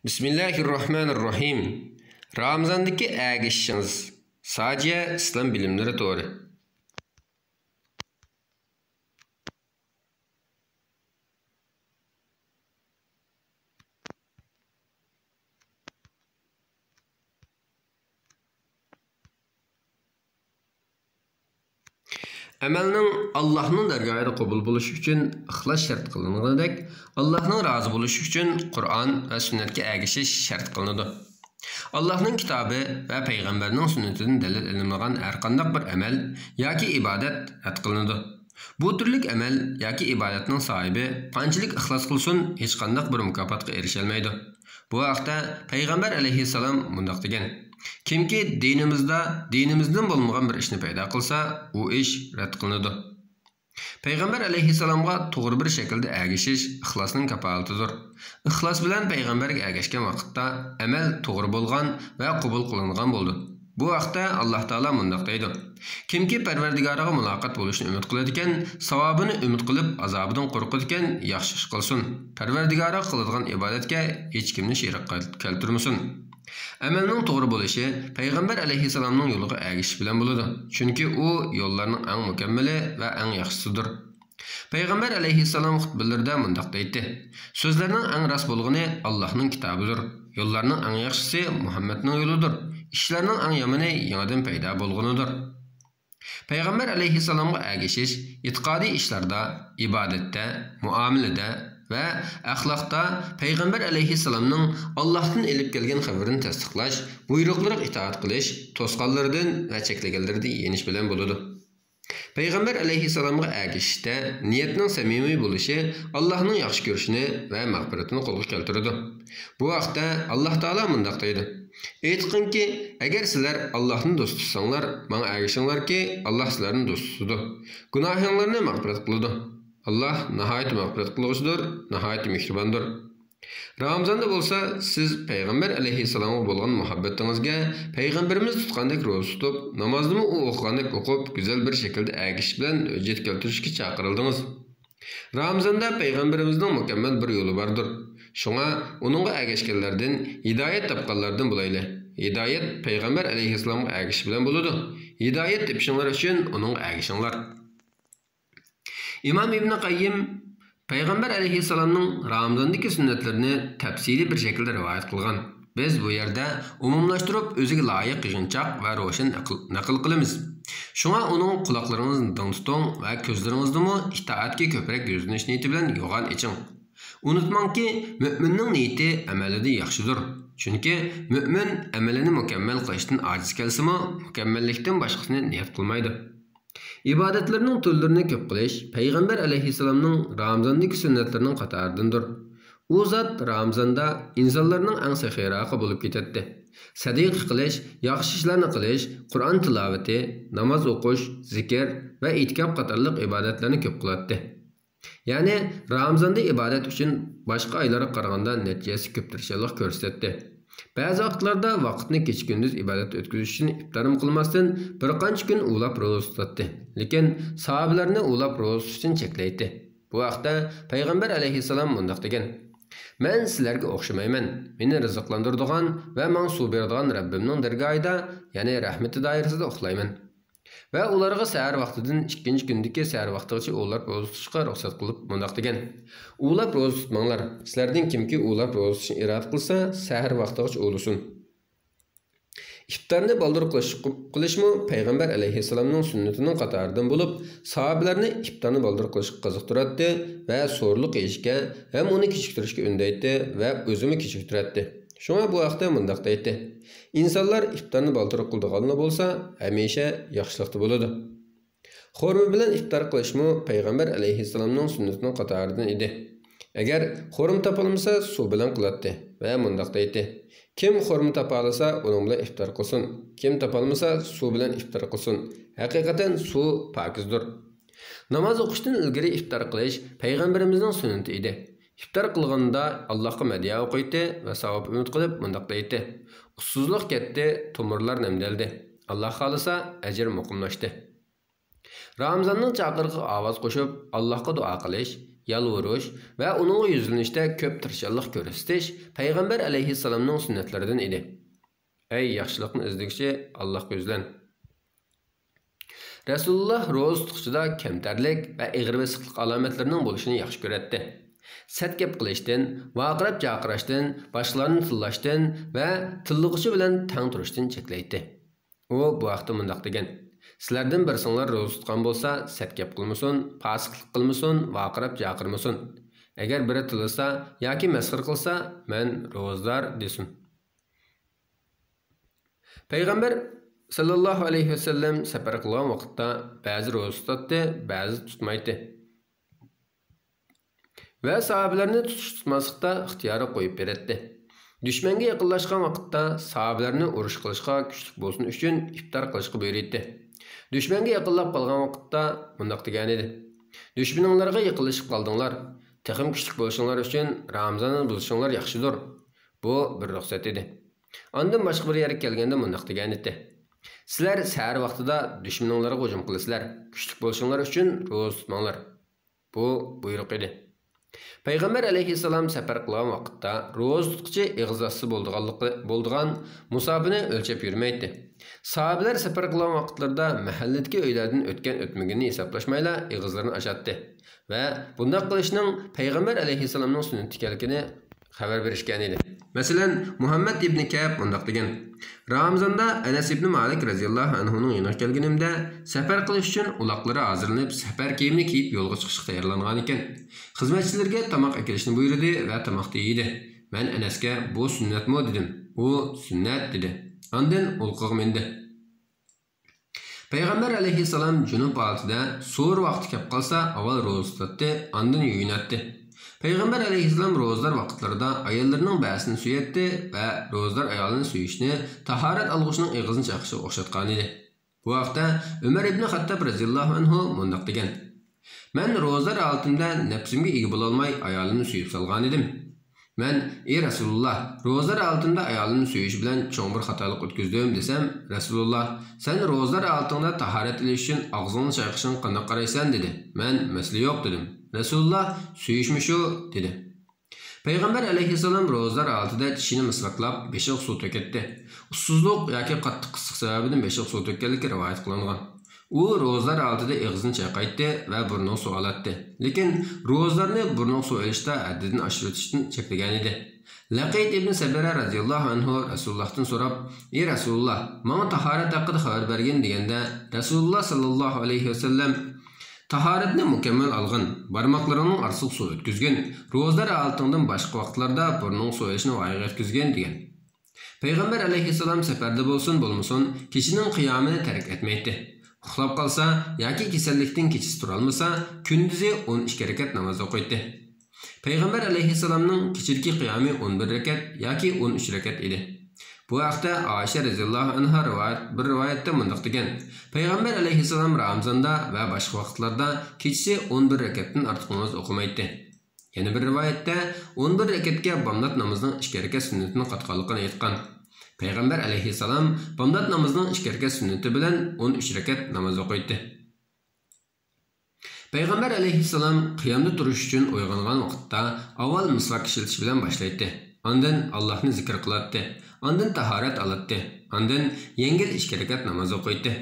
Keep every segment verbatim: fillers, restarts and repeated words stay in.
بىسمىللاھىررەھمانىررەھىم. رامىزاندىكى ئەگىشىشىڭىز. ساجىيە ئىسلام بىلىملىرى تورى. ئەمەلنىڭ ئاللاھنىڭ دەرگاھىدا قوبۇل بولۇشى ئۈچۈن ئىخلاس شەرت قىلىنغىنىدەك، ئاللاھنىڭ رازى بولۇشى ئۈچۈن قۇرئان ۋە سۈننەتكە ئەگىشىش شەرت قىلىنىدۇ. ئاللاھنىڭ كىتابى ۋە پەيغەمبەرنىڭ سۈننىتىدىن دەلىل ئېلىنمىغان ھەرقانداق بىر ئەمەل ياكى ئىبادەت رەت قىلىنىدۇ. بۇ تۈرلۈك ئەمەل ياكى ئىبادەتنىڭ ساھىبى قانچىلىك ئىخلاس قىلسۇن، ھېچقانداق بىر مۇكاپاتقا ئېرىشەلمەيدۇ. بۇ ھەقتە پەيغەمبەر ئەلەيھىسسالام مۇنداق دېگەن: «كىمكى دىنىمىزدا، دىنىمىزدىن بولمىغان بىر ئىشنى پەيدا قىلسا، ئۇ ئىش رەت قىلىنىدۇ.» پەيغەمبەر ئەلەيھىسسالامغا توغرا بىر شەكىلدە ئەگىشىش ئىخلاسنىڭ كاپالىتىدۇر. ئىخلاس بىلەن پەيغەمبەرگە ئەگەشكەن ۋاقىتتا ئەمەل توغرا بولغان ۋە قوبۇل قىلىنغان بولىدۇ. بۇ ھەقتە ئاللاھ تائالا مۇنداق دەيدۇ: «كىمكى پەرۋەردىگارىغا مۇلاقات بولۇشنى ئۈمىد قىلىدىكەن، ساۋابىنى ئۈمىد قىلىپ، ئازابىدىن قورقىدىكەن، ياخشى ئىش قىلسۇن. پەرۋەردىگارىغا قىلىدىغان ئىبادەتكە ھېچكىمنى شېرىك قىل-، كەلتۈرمىسۇن.» ئەمەلنىڭ توغرا بولۇشى پەيغەمبەر ئەلەيھىسسالامنىڭ يولىغا ئەگىشىش بىلەن بولىدۇ، چۈنكى ئۇ يوللارنىڭ ئەڭ مۇكەممىلى ۋە ئەڭ ياخشىسىدۇر. پەيغەمبەر ئەلەيھىسسالام خۇتبىلىرىدە مۇنداق دەيتتى: «سۆزلەرنىڭ ئەڭ راست بولغىنى ئاللاھنىڭ كىتابىدۇر، يوللارنىڭ ئەڭ ياخشىسى مۇھەممەدنىڭ يولىدۇر، ئىشلارنىڭ ئەڭ يامىنى يېڭىدىن پەيدا بولغىنىدۇر.» پەيغەمبەر ئەلەيھىسسالامغا ئەگىشىش ئېتىقادىي ئىشلاردا، ئىبادەتتە، مۇئامىلىدە ۋە ئەخلاقتا پەيغەمبەر ئەلەيھىسسالامنىڭ ئاللاھتىن ئېلىپ كەلگەن خەۋىرىنى تەستىقلاش، بۇيرۇقلىرىغا ئىتائەت قىلىش، توسقانلىرىدىن ۋە چەكلىگەنلىرىدىن يېنىش بىلەن بولىدۇ. پەيغەمبەر ئەلەيھىسسالامغا ئەگىشىشتە نىيەتنىڭ سەمىمىي بولۇشى ئاللاھنىڭ ياخشى كۆرۈشىنى ۋە مەغپىرىتىنى قولغا كەلتۈرىدۇ. بۇ ھەقتە ئاللاھ تائالا مۇنداق دەيدۇ: «ئېيتقىنكى، ئەگەر سىلەر ئاللاھنى دوست تۇتساڭلار، ماڭا ئەگىشىڭلاركى، ئاللاھ سىلەرنى دوست تۇتىدۇ، گۇناھىڭلارنى مەغپىرەت قىلىدۇ. ئاللاھ ناھايىتى مەغپىرەت قىلغۇچىدۇر، ناھايىتى مېھرىباندۇر.» رامىزاندا بولسا سىز پەيغەمبەر ئەلەيھىسسالامغا بولغان مۇھەببىتىڭىزگە، پەيغەمبىرىمىز تۇتقاندەك روزا تۇتۇپ، نامازنىمۇ ئۇ ئوقۇغاندەك ئوقۇپ، گۈزەل بىر شەكىلدە ئەگىشىش بىلەن ھۆججەت كەلتۈرۈشكە چاقىرىلدىڭىز. رامىزاندا پەيغەمبىرىمىزنىڭ مۇكەممەل بىر يولى باردۇر. شۇڭا ئۇنىڭغا ئەگەشكەنلەردىن، ھىدايەت تاپقانلاردىن بولايلى. ھىدايەت پەيغەمبەر ئەلەيھىسسالامغا ئەگىشىش بىلەن بولىدۇ. ھىدايەت تېپىشىڭلار ئۈچۈن ئۇنىڭغا ئەگىشىڭلار. ئىمام ئىبنى قەييىم پەيغەمبەر ئەلەيھىسسالامنىڭ رامىزاندىكى سۈننەتلىرىنى تەپسىلىي بىر شەكىلدە رىۋايەت قىلغان. بىز بۇ يەردە ئومۇملاشتۇرۇپ ئۆزىگە لايىق يىغىنچاق ۋە روشەن نەقىل، نەقىل قىلىمىز. شۇڭا ئۇنىڭ قۇلاقلىرىڭىزنى دىڭ تۇتۇڭ ۋە كۆزلىرىڭىزنىمۇ ئىتائەتكە كۆپرەك يۈزلىنىش نىيىتى بىلەن يوغان ئېچىڭ. ئۇنتۇماڭكى، مۆمىننىڭ نىيىتى ئەمەلىدە ياخشىدۇر. چۈنكى مۆمىن ئەمىلىنى مۇكەممەل قىلىشتىن ئاجىز كەلسىمۇ، مۇكەممەللىكتىن باشقىسىنى نىيەت قىلمايدۇ. ئىبادەتلىرىنىڭ تۈرلىرىنى كۆپ قىلىش پەيغەمبەر ئەلەيھىسسالامنىڭ رامىزاندىكى سۈننەتلىرىنىڭ قاتارىدىندۇر. ئۇ زات رامىزاندا ئىنسانلارنىڭ ئەڭ سېخىيراقى بولۇپ كېتەتتى. سەدىقە قىلىش، ياخشى ئىشلارنى قىلىش، قۇرئان تىلاۋىتى، ناماز ئوقۇش، زىكىر ۋە ئېتىكاپ قاتارلىق ئىبادەتلەرنى كۆپ قىلاتتى. يەنى رامىزاندا ئىبادەت ئۈچۈن باشقا ئايلارغا قارىغاندا نەتىجىسى كۆپ تىرىشچانلىق كۆرسىتەتتى. بەزى ۋاقىتلاردا ۋاقىتنى كېچە-كۈندۈز ئىبادەت ئۆتكۈزۈش ئۈچۈن ئىپتارمۇ قىلماستىن، بىر قانچە كۈن ئۇۋىلاپ روزا تۇتاتتى. لېكىن ساھابىلەرنى ئۇۋىلاپ روزا تۇتۇشتىن چەكلەيتتى. بۇ ھەقتە پەيغەمبەر ئەلەيھىسسالام مۇنداق دېگەن: «مەن سىلەرگە ئوخشىمايمەن. مېنى رىزىقلاندۇرىدىغان ۋە ماڭا سۇ بېرىدىغان رەببىمنىڭ دەرگاھىدا، يەنى رەھمىتى دائىرىسىدە ئۇخلايمەن.» ۋە ئۇلارغا سەھەر ۋاقتىدىن ئىككىنچى كۈندىكى سەھەر ۋاقتىغىچە ئۇۋىلاپ روزا تۇتۇشقا رۇخسەت قىلىپ مۇنداق دېگەن: «ئۇۋىلاپ روزا تۇتماڭلار. سىلەردىن كىمكى ئۇۋىلاپ روزا تۇتۇشنى ئىرادە قىلسا، سەھەر ۋاقتىغىچە ئۇۋىلىسۇن.» ئىپتارنى بالدۇر قىلىش، قىلىشمۇ پەيغەمبەر ئەلەيھىسسالامنىڭ سۈننىتىنىڭ قاتارىدىن بولۇپ، ساھابىلەرنى ئىپتارنى بالدۇر قىلىشقا قىزىقتۇراتتى ۋە سورۇنلۇق يېيىشكە ھەم ئۇنى كېچىكتۈرۈشكە ئۈندەيتتى ۋە ئۆزىمۇ كېچىكتۈرەتتى. شۇڭا بۇ ھەقتە مۇنداق دەيتتى: «ئىنسانلار ئىپتارنى بالدۇر قىلىدىغانلا بولسا، ھەمىشە ياخشىلىقتا بولىدۇ.» خورما بىلەن ئىپتار قىلىشمۇ پەيغەمبەر ئەلەيھىسسالامنىڭ سۈننىتىنىڭ قاتارىدىن ئىدى. ئەگەر خورما تاپالمىسا، سۇ بىلەن قىلاتتى ۋە مۇنداق دەيتتى: «كىم خورما تاپالىسا، ئۇنىڭ بىلەن ئىپتار قىلسۇن، كىم تاپالمىسا، سۇ بىلەن ئىپتار قىلسۇن. ھەقىقەتەن سۇ پاكىزدۇر.» ناماز ئوقۇشتىن ئىلگىرى ئىپتار قىلىش پەيغەمبىرىمىزنىڭ سۈننىتى ئىدى. ئىپتار قىلغاندا ئاللاھقا مەدھىيە ئوقۇيتتى ۋە ساۋاب ئۈمىد قىلىپ مۇنداق دەيتتى: «ئۇسسۇزلۇق كەتتى، تومۇرلار نەمدەلدى. ئاللاھ خالىسا، ئەجىر مۇقىملاشتى.» رامىزاننىڭ چاقىرىقىغا ئاۋاز قوشۇپ، ئاللاھقا دۇئا قىلىش يالۋۇرۇش ۋە ئۇنىڭغا يۈزلىنىشتە كۆپ تىرىشچانلىق كۆرسىتىش پەيغەمبەر ئەلەيھىسسالامنىڭ سۈننەتلىرىدىن ئىدى. ئەي ياخشىلىقنى ئىزدىگۈچى، ئاللاھقا يۈزلەن! رەسۇلۇللاھ روزا تۇتقۇچىدا كەمتەرلىك ۋە ئېغىر بېسىقلىق ئالامەتلىرىنىڭ بولۇشىنى ياخشى كۆرەتتى. سەت گەپ قىلىشتىن، ۋارقىراپ جارقىراشتىن، باشقىلارنى تىللاشتىن ۋە تىللىغۇچى بىلەن تەڭ تۇرۇشتىن چەكلەيتتى. ئۇ بۇ ھەقتە مۇنداق دېگەن: سىلەردىن بىرسىڭلار روزا تۇتقان بولسا، سەت گەپ قىلمىسۇن، پاسىقلىق قىلمىسۇن، ۋارقىراپ جارقىرىمىسۇن. ئەگەر بىرى تىللىسا ياكى مەسخىرە قىلسا، مەن روزىدار دېسۇن. پەيغەمبەر سەللەللاھۇ ئەلەيھى ۋەسەللەم سەپەر قىلغان ۋاقىتتا بەزى روزا تۇتاتتى، بەزى تۇتمايتتى. ۋە ساھابىلەرنى تۇتۇش تۇتماسلىقتا ئىختىيارى قويۇپ بېرەتتى. دۈشمەنگە يېقىنلاشقان ۋاقىتتا ساھابىلەرنى ئۇرۇش قىلىشقا كۈچلۈك بولسۇن ئۈچۈن ئىپتار قىلىشقا بۇيرۇيتتى. دۈشمەنگە يېقىنلاپ قالغان ۋاقىتتا مۇنداق دېگەنىدى: دۈشمىنىڭلارغا يېقىنلىشىپ قالدىڭلار. تېخىمۇ كۈچلۈك بولۇشۇڭلار ئۈچۈن رامىزاننى بۇزۇشۇڭلار ياخشىدۇر. بۇ بىر رۇخسەت ئىدى. ئاندىن باشقا بىر يەرگە كەلگەندە مۇنداق دېگەنىدى: سىلەر سەھەر ۋاقتىدا دۈشمىنىڭلارغا ھۇجۇم قىلىسىلەر. كۈچلۈك بولۇشۇڭلار ئۈچۈن روزا تۇتماڭلار. بۇ بۇيرۇق ئىدى. پەيغەمبەر ئەلەيھىسسالام سەپەر قىلغان ۋاقىتتا روزا تۇتقۇچى ئېغىز ئاچسا بولىدىغانلىقى، بولىدىغان مۇساپىنى ئۆلچەپ يۈرمەيتتى. ساھابىلەر سەپەر قىلغان ۋاقىتلىرىدا مەھەللىدىكى ئۆيلەردىن ئۆتكەن ئۆتمىگىنىنى ھېسابلاشمايلا ئېغىزلىرىنى ئاچاتتى ۋە بۇنداق قىلىشنىڭ پەيغەمبەر ئەلەيھىسسالامنىڭ سۈننىتى ئىكەنلىكىنى خەۋەر بېرىشكەن ئىدى. مەسىلەن، مۇھەممەد ئىبنى كەئب مۇنداق دېگەن: رامىزاندا ئەنەس ئىبنى مالىك رەزىياللاھۇ ئەنھۇنىڭ يېنىغا كەلگىنىمدە، سەپەر قىلىش ئۈچۈن ئۇلاقلىرى ھازىرلىنىپ، سەپەر كىيىمىنى كىيىپ يولغا چىقىشقا تەييارلانغانىكەن. خىزمەتچىلىرىگە تاماق ئەكېلىشنى بۇيرۇدى ۋە تاماقتا يېدى. مەن ئەنەسكە: بۇ سۈننەتمۇ؟ دېدىم. ئۇ: سۈننەت، دېدى. ئاندىن ئۇلىقىغا مىندى. پەيغەمبەر ئەلەيھىسسالام جۇنۇپ ھالىتىدە سوھۇر ۋاقتى كەپ قالسا، ئاۋۋال روزا تۇتاتتى، ئاندىن يۇيۇناتتى. پەيغەمبەر ئەلەيھىسسالام روزىدار ۋاقىتلىرىدا ئاياللىرىنىڭ بەزىسىنى سۆيەتتى ۋە روزىدار ئايالىنى سۆيۈشنى تاھارەت ئالغۇچىنىڭ ئېغىزىنى چايقاشقا ئوخشاتقانىدى. بۇ ھەقتە ئۆمەر ئىبنى خەتتاب رەزىياللاھۇ ئەنھۇ مۇنداق دېگەن: مەن روزىدار ھالىتىمدە نەپسىمگە ئىگە بولالماي، ئايالىمنى سۆيۈپ سالغانىدىم. مەن: ئى رەسۇلۇللا، روزىدار ھالىتىمدە ئايالىمنى سۆيۈش بىلەن چوڭ بىر خاتالىق ئۆتكۈزدۈم، دېسەم، رەسۇلۇللا: سەن روزىدار ھالىتىڭدا تاھارەت ئېلىش ئۈچۈن ئاغزىڭنى چايقىشىڭغا قانداق قارايسەن؟ دېدى. مەن: مەسىلە يوق، دېدىم. رەسۇلۇللا: سۆيۈشمۇ شۇ، دېدى. پەيغەمبەر ئەلەيھىسسالام روزىدار ھالىتىدە چىشىنى مىسۋاكلاپ، بېشىغا سۇ تۆكەتتى. ئۇسسۇزلۇق ياكى قاتتىق ئىسسىق سەۋەبىدىن بېشىغا سۇ تۆككەنلىكى رىۋايەت قىلىنغان. ئۇ روزىدار ھالىتىدە ئېغىزىنى چايقايتتى ۋە بۇرنىغا سۇ ئالاتتى. لېكىن روزىدارنى بۇرنىغا سۇ ئېلىشتا ھەددىدىن ئاشۇرۇۋېتىشتىن چەكلىگەنىدى. لەقىت ئىبن سەبرە رەزىياللاھۇ ئەنھۇ رەسۇلۇللاھتىن سوراپ: ئى رەسۇلۇللا، ماڭا تاھارەت ھەققىدە خەۋەر بەرگىن، دېگەندە، رەسۇلۇللا ساللاللاھۇ ئەلەيھى ۋەسەللەم: تاھارەتنى مۇكەممەل ئالغىن، بارماقلىرىڭنىڭ ئارىسىغا سۇ ئۆتكۈزگىن، روزىدار ھالىتىڭدىن باشقا ۋاقىتلاردا بۇرنۇڭغا سۇ ئېلىشنى ۋايىغا يەتكۈزگىن، دېگەن. پەيغەمبەر ئەلەيھىسسالام سەپەردە بولسۇن بولمىسۇن، كېچىنىڭ قىيامىنى تەرك ئەتمەيتتى. ئۇخلاپ قالسا ياكى كېسەللىكتىن كېچىسى تۇرالمىسا، كۈندۈزى ئون ئىككى رەكەت ناماز ئوقۇيتتى. پەيغەمبەر ئەلەيھىسسالامنىڭ كېچىدىكى قىيامى ئون بىر رەكەت ياكى ئون ئۈچ رەكەت ئىدى. بۇ ھەقتە ئائىشە رەزىياللاھۇ ئەنھا رىۋايەت، بىر رىۋايەتتە مۇنداق دېگەن: پەيغەمبەر ئەلەيھىسسالام رامىزاندا ۋە باشقا ۋاقىتلاردا كېچىسى ئون بىر رەكەتتىن ئارتۇق ناماز ئوقۇمايتتى. يەنە بىر رىۋايەتتە ئون بىر رەكەتكە بامدات نامىزىنىڭ ئىككى رەكەت سۈننىتىنى قاتقانلىقىنى ئېيتقان. پەيغەمبەر ئەلەيھىسسالام بامدات نامىزىنىڭ ئىككى رەكەت سۈننىتى بىلەن ئون ئۈچ رەكەت ناماز ئوقۇيتتى. پەيغەمبەر ئەلەيھىسسالام قىيامدا تۇرۇش ئۈچۈن ئويغانغان ۋاقىتتا ئاۋۋال مىسۋاك ئىشلىتىش بىلەن باشلايتتى. ئاندىن ئاللاھنى زىكىر قىلاتتى. ئاندىن تاھارەت ئالاتتى. ئاندىن يەڭگىل ئىككى رەكەت ناماز ئوقۇيتتى.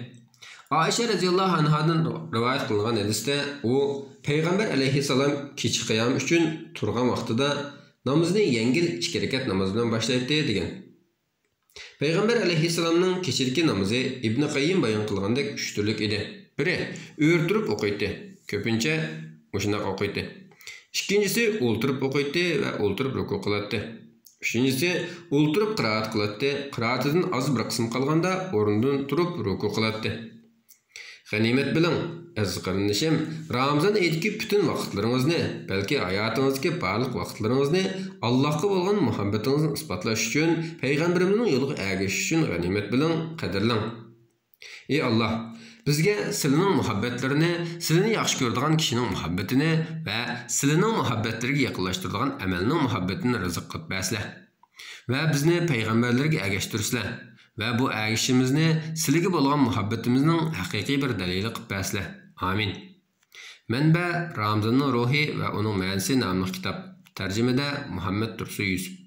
ئائىشە رەزىياللاھۇ ئەنھادىن رىۋايەت قىلىنغان ھەدىستە ئۇ، پەيغەمبەر ئەلەيھىسسالام كېچە قىيامى ئۈچۈن تۇرغان ۋاقتىدا نامىزىنى يەڭگىل ئىككى رەكەت ناماز بىلەن باشلايتتى، دېگەن. پەيغەمبەر ئەلەيھىسسالامنىڭ كېچىدىكى نامىزى ئىبنى قەييىم بايان قىلغاندەك ئۈچ تۈرلۈك ئىدى. بىرى، ئۆرە تۇرۇپ ئوقۇيتتى. كۆپىنچە مۇشۇنداق ئوقۇيتتى. ئىككىنچىسى، ئولتۇرۇپ ئوقۇيتتى ۋە ئولتۇرۇپ رۇكۇ قىلاتتى. ئۈچىنچىسى، ئولتۇرۇپ قىرائەت قىلاتتى. قىرائىتىدىن ئاز بىر قىسىم قالغاندا ئورنىدىن تۇرۇپ رۇكۇ قىلاتتى. غەنىيمەت بىلىڭ، ئەزىز قېرىندىشىم، رامىزان ئېيىدىكى پۈتۈن ۋاقىتلىرىڭىزنى، بەلكى ھاياتىڭىزدىكى بارلىق ۋاقىتلىرىڭىزنى ئاللاھقا بولغان مۇھەببىتىڭىزنى ئىسپاتلاش ئۈچۈن، پەيغەمبىرىمنىڭ يولىغا ئەگىشىش ئۈچۈن غەنىيمەت بىلىڭ، قەدىرلەڭ. ئى ئاللاھ، بىزگە سىلىنىڭ مۇھەببەتلىرىنى، سىلىنى ياخشى كۆرىدىغان كىشىنىڭ مۇھەببىتىنى ۋە سىلىنىڭ مۇھەببەتلىرىگە يېقىنلاشتۇرىدىغان ئەمەلنىڭ مۇھەببىتىنى رىزىق قىلىپ بەرسىلە. ۋە بىزنى پەيغەمبەرلەرگە ئەگەشتۈرسىلە ۋە بۇ ئەگىشىشىمىزنى سىلىگە بولغان مۇھەببىتىمىزنىڭ ھەقىقىي بىر دەلىلى قىلىپ بەرسىلە. ئامىن. مەنبە: رامىزاننىڭ روھى ۋە ئۇنىڭ مەنىسى ناملىق كىتاب. تەرجىمىدە مۇھەممەد تۇرسۇن يۈسۈپ.